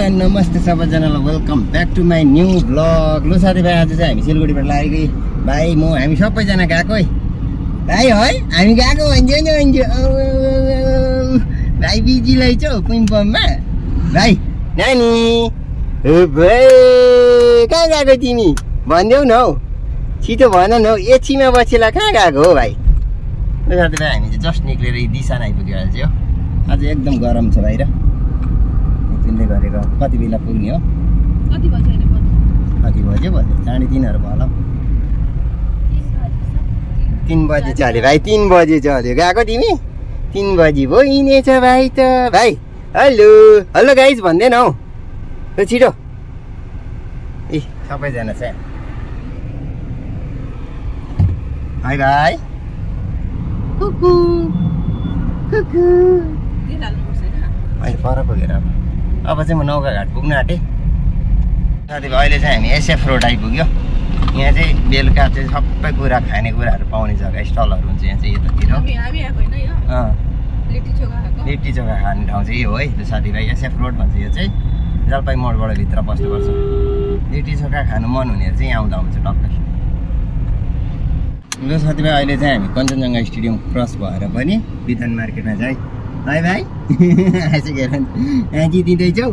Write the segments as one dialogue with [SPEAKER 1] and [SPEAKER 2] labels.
[SPEAKER 1] And नमस्ते सबैजनालाई welcome back to my new blog. लु साथीभाइ, आज चाहिँ हामी सिलगढीबाट लागेको भाइ हामी सबैजना गएको है भाइ है हामी गएको भन्छ नि भाइ बिजीलाई छ पिङपममा भाइ नानी भाइ कहाँ गएको तिमी भनिदेऊ न हौ, छिटो भन न हौ। एछिमा बसेला कहाँ गएको हो भाइ? ल साथीभाइ, हामी चाहिँ जस्ट निक्लेर दिशा आइपुग्यो अहिले चाहिँ हो। आज एकदम गरम छ बाहिर, त्यसले गरेको कति बेला पुग्ने हो? कति बज्यो? 3:30 भयो होला। 3 बजी चल्यो भाइ, 3 बजी चल्यो। गएको तिमी 3 बजी भयो हिँडेछ भाइ त। भाइ हेलो हेलो गाइज भन्दैन हौ, छिटो। ए सबैजना छ भाइ भाइ कुकु कुकु। अहिले पर पुगेर अब चाहिँ म नौका घाट पुग्न आँटेँ साथीभाइ। अहिले चाहिँ हामी एसएफ रोड आइपुग्यो। यहाँ चाहिँ बेलुका चाहिँ सबै कुरा खाने कुराहरू पाउने जग्गा स्टलहरू हुन्छ यहाँ चाहिँ यतातिर। लिट्टी चोखा खाने ठाउँ चाहिँ यो है साथीभाइ। एसएफ रोड भन्छ यो चाहिँ। जलपाई मोडबाट भित्र पस्नुपर्छ। लिट्टी चोखा खानु मन हुनेहरू चाहिँ आउँदा हुन्छ टक्कै। ल साथीभाइ, अहिले चाहिँ हामी कञ्चनजङ्घा स्टेडियम क्रस भएर पनि विधान मार्केटमा चाहिँ भाइ भाइ आइसकेर जितिँदैछौ।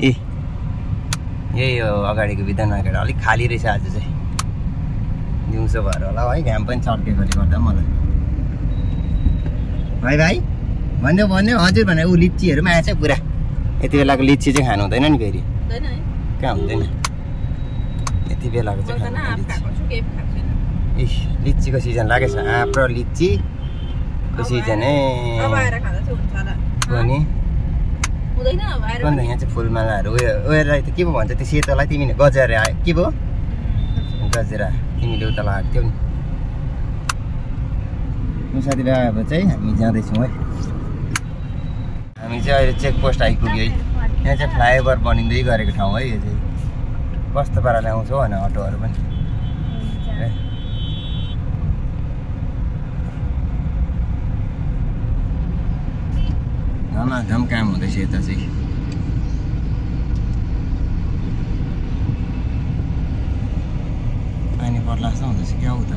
[SPEAKER 1] ए यही हो अगाडिको विधान मार्केट, अलिक खाली रहेछ आज चाहिँ। दिउँसो भएर होला है, घाम पनि चर्केकोले गर्दा मलाई। भाइ भाइ भनिदेऊ भनिदेऊ हजुर भने। ऊ लिच्चीहरू पनि आएछ पुरा। यति बेलाको लिच्ची चाहिँ खानु हुँदैन नि फेरि, कहाँ हुँदैन यति बेलाको चाहिँ खानु। ए लिच्चीको सिजन लागेछ, आँप र लिच्चीको सिजन है। यहाँ चाहिँ फुलमालाहरू उयो त के पो भन्छ त्यो सेतोलाई? तिमीले गजेरा के पो गजेरा तिमीले उता लगाएको थियौ नि। साथीभाइ अब चाहिँ हामी जाँदैछौँ है। हामी चाहिँ अहिले चेकपोस्ट आइपुग्यो है। यहाँ चाहिँ फ्लाइओभर बनिँदै गरेको ठाउँ है यो चाहिँ। कस्तो पाराले आउँछौ भने अटोहरू पनि। धमाधम काम हुँदैछ यता चाहिँ। पानी पर्ला जस्तो हुँदैछ क्या उता।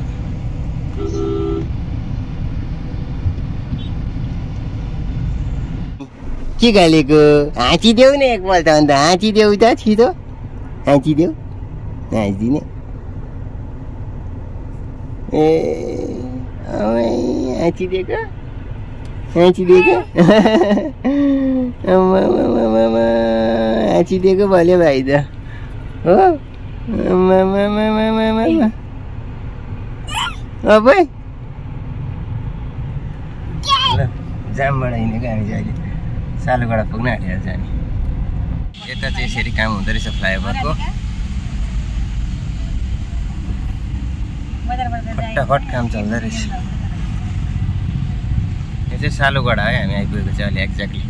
[SPEAKER 1] के गालेको? हाँचिदेऊ न एकपल्ट अन्त। हाँचिदेऊ त छिटो, हाँचिदेऊ। हाँचिदिने ए हाँचिदिएको हाँचिदिएको हाँचिदिएको भयो भाइ त हो। अब जामबाट हिँडेको हामी चाहिँ अहिले सालुगढा पुग्न आँटिहाल्छ हामी। यता चाहिँ यसरी काम हुँदो रहेछ फ्लाइओभरको। फटाफट काम चल्दो रहेछ। यो चाहिँ सालुगढा है हामी आइपुगेको चाहिँ अहिले एक्ज्याक्टली।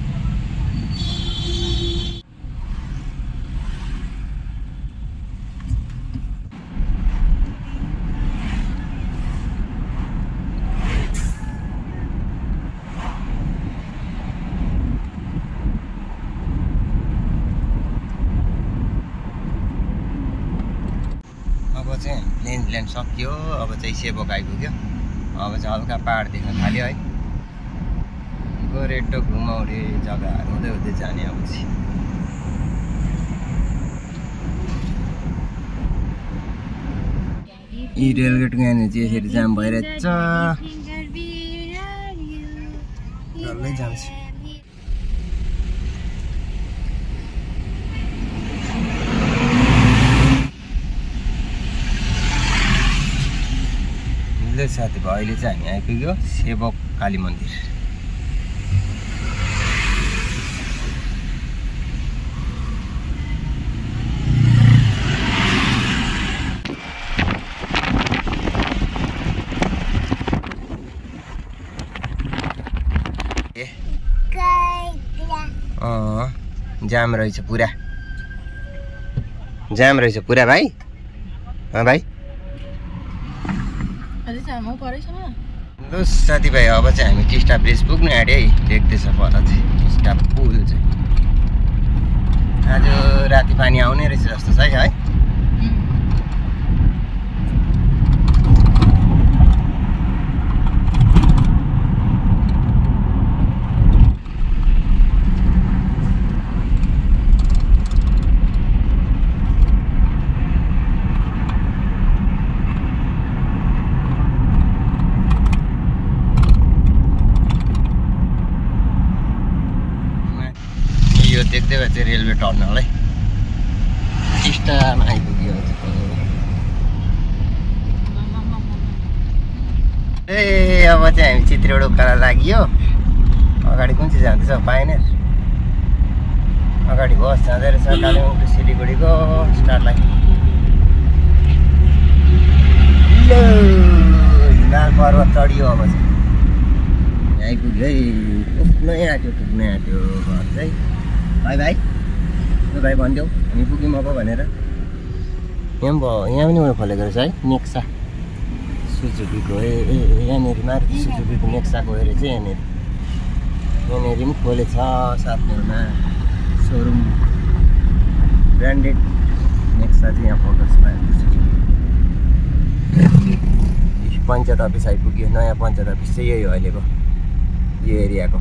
[SPEAKER 1] अब चाहिँ प्लेन सक्यो, अब चाहिँ सेभोक आइपुग्यो। अब चाहिँ हल्का पहाड देख्न थाल्यो है। गोरेटो घुमाउने जग्गाहरू हुँदै हुँदै जाने अब चाहिँ। यी रेलगेटको यहाँनिर चाहिँ यसरी जाम भइरहेछ। डल्लै जान्छ। साथीभाइ अहिले चाहिँ हामी आइपुग्यो सेवक काली मन्दिर। जाम रहेछ पुरा, जाम रहेछ पुरा भाइ। भाइ ल साथीभाइ, अब चाहिँ हामी टिस्टा ब्रिज पुग्नु आँट्यो है। देख्दैछ पर चाहिँ टिस्टा पुल चाहिँ। आज राति पानी आउने रहेछ जस्तो छ है। यो देख्दै भए चाहिँ रेलवे टर्नल है, टिस्टामा आइपुग्यो। ए अब चाहिँ हामी चित्रेबाट उकालो लाग्यो। अगाडि कुन चाहिँ जाँदैछ पाएन, अगाडि बस जाँदै रहेछ कालेबुङ टु सिलगढीको स्टार्ट लाइन। हिमाल पर्वत चढियो अब चाहिँ आइपुग्यो है, पुग्नै आँट्यो घर चाहिँ। भाइ भाइ भाइ भनिदेऊ हामी पुग्यौँ अब भनेर। यहाँ पनि उयो खोलेको रहेछ है, नेक्सा सुजुकीको। यहाँनिर मारुति सुजुकीको नेक्साको हेरेर चाहिँ यहाँनिर पनि खोलेछ 7 माइलमा सोरुम। ब्रान्डेड नेक्सा चाहिँ यहाँ फोटोस पाएको। पञ्चायत अफिस आइपुग्यो, नयाँ पञ्चायत अफिस चाहिँ यही हो अहिलेको यो एरियाको।